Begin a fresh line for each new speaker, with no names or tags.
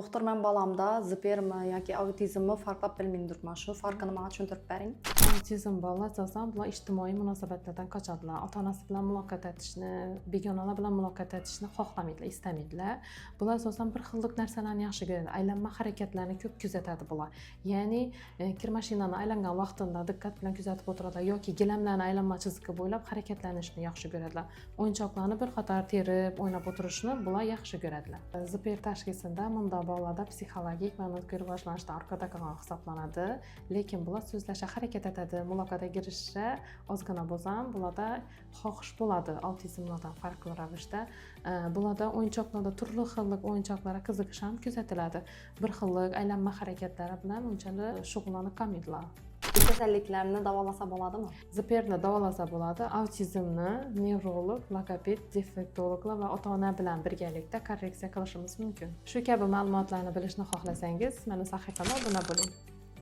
Doktor, men bolamda ЗПР mi yoki autizmmi, farqlab bilmaydirman. Shu farqini menga tushuntirib bering.
Autizm bolalar asosan bular ijtimoiy munosabatlardan qochadilar. Ota onasi bilan muloqot etishni, begonalar bilan muloqot etishni xohlamaydilar, istamaydilar. Bular asosan bir xillik narsalarni yaxshi ko'radi, aylanma harakatlarni ko'p kuzatadi bular. Ya'ni kir mashinani aylangan vaqtida diqqat bilan kuzatib o'tiradilar yoki gilamlarni aylanma chizigi bo'ylab harakatlanishni yaxshi ko'radilar. O'yinchoqlarni bir qator terib o'ynab o'tirishni bular yaxshi ko'radilar. ЗПР tashxisida bunday bolalarda psixologik va nutqiy rivojlanishda orqada qolgan hisoblanadi, lekin bular so'zlasha, harakat etadi, muloqotga kirishishga ozgina bo'lsa ham bularda xohish bo'ladi. Autizmlardan farqli ravishda bularda o'yinchoqlarda, turli xillik o'yinchoqlarga qiziqish ham kuzatiladi. Bir xillik aylanma harakatlari bilan unchalik shug'ullanib qolmaydilar.
Bu kasalliklarni davolasa bo'ladimi?
ЗПР ni davolasa bo'ladi. Autizmni nevrolog, logoped, defektologlar va ota ona bilan birgalikda korreksiya qilishimiz mumkin. Shu kabi ma'lumotlarni bilishni xohlasangiz, mani sahifama obuna bo'ling.